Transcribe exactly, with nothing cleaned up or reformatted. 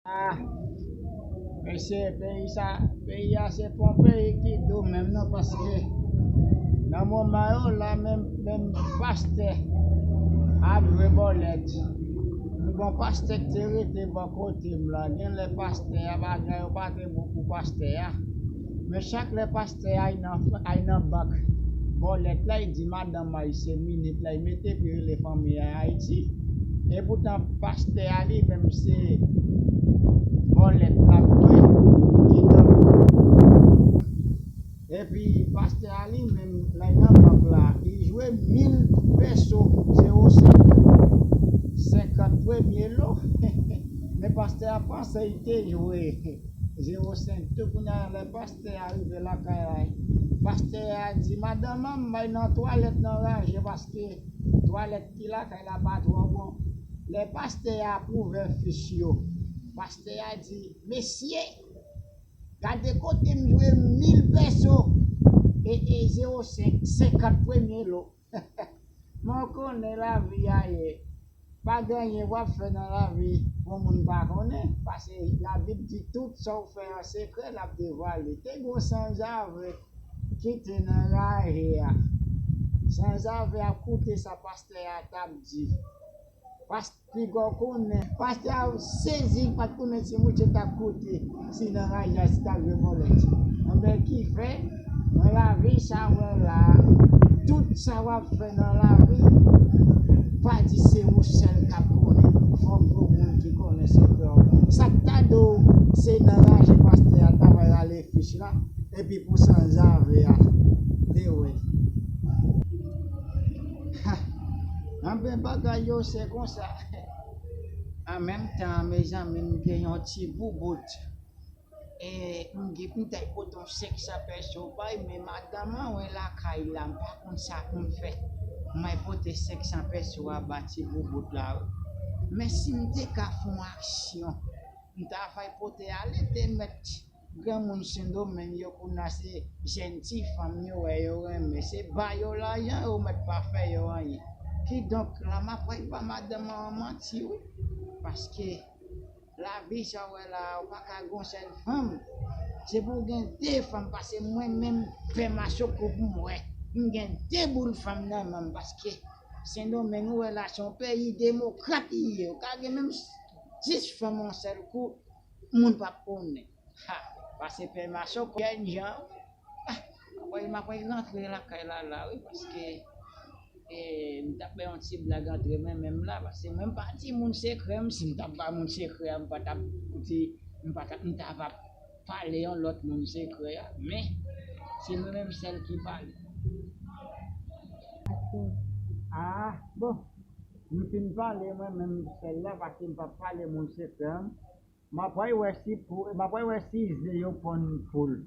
Ah, mesye, peyi sa, peyi a se pa yon peyi ki dou menm non, paske nan moman yo la, menm, menm pastè ap jwe bòlèt. M gon pastè ki te rete bò kote m la. Gen lè pastè a, bagay yo pa te bon pou pastè a. Men chak lè pastè a al nan, al nan bank bòlèt la, li di madanm a li se minit la, li mete epi rele fanmi a Ayiti. Epoutan pastè a li menm se bòlèt l ap jwe. Kidonk, epi pastè a li menm, lè l nan bank la, li jwe mil pèso, zewo senk, senkant premye lo. Men pastè a panse li te jwe zewo senk tou. Kounye a, lè pastè a rive lakay la, pastè a di madanm an, m bay nan twalèt nan raje paske twalèt ki lakay la pa twò bon. Lè pastè a ap ouvè fich yo, pastè a di, mesye, gade kote m jwe mil pèso e, e zewo senk, senkant premye lo. Men w konnen lavi a ye. Pa gen anyen w ap fè nan lavi pou moun pa konnen. Paske Labib di tout sa w fè an sekrè, l ap devwale. Te gen yon sanzave ki te nan raje a. Sanzave ap koute sa pastè a t ap di. Pas-, piga w konnen. Pastè a sezi, li pa t konnen si mouche t ap koute, si nan raje a, si t ap jwe bòlèt. Anben, ki fè, nan lavi sa w wè la, tout sa w ap fè nan lavi, pa di se ou sèl k ap konnen. Fòk gen moun ki konnen sekrè w. Sa k ta di w, se nan raje pastè a t ap rale fich la, epi pou sanzave a te wè. Ha! Anben, bagay yo se konsa. An menm tan, mezanmi, m gen yon ti boubout. E m gen, m t al pote yon senk san pèso bay, men madanm an wè lakay la, m pa konn sa pou m fè. M al pote senk san pèso a ba ti boubout la, wi. Men si m te ka fè yon aksyon, m ta fè pote ale te mèt granmoun Sendomeng yo, kounye a se jèn ti fanm yo wè yo renmen. Se ba yo lajan, yo mèt pa fè yo anyen. Kidonk, la m ap pral ba madanm an manti, wi. Paske lavi sa w wè la, ou pa ka gon sèl fanm. Se pou w gen de fanm, paske mwen menm, pè Masoko pou m wè. M gen de boul fanm nan men m, paske Sendomeng, ou wè la, se yon peyi demokrat li ye. Ou ka gen menm dis fanm yon sèl kou, moun p ap konnen. Ha, pase pè Masoko, jèn jan. Ah, m ap, m ap rantre lakay la, la, wi, paske, e, m t ap fè yon ti blag antre mwen menm la, paske mwen m pa di moun sekrè m, si m t ap ba moun sekrè a, m pa t ap di, m pa t ap, m ta va pale yon lòt moun sekrè a, men, se mwen menm sèl ki pale. Ah, bon, m fin pale mwen menm sèl la, paske m p ap pale moun sekrè m. M ap pral wè si pou, m ap pral wè si ze yo ponn poul.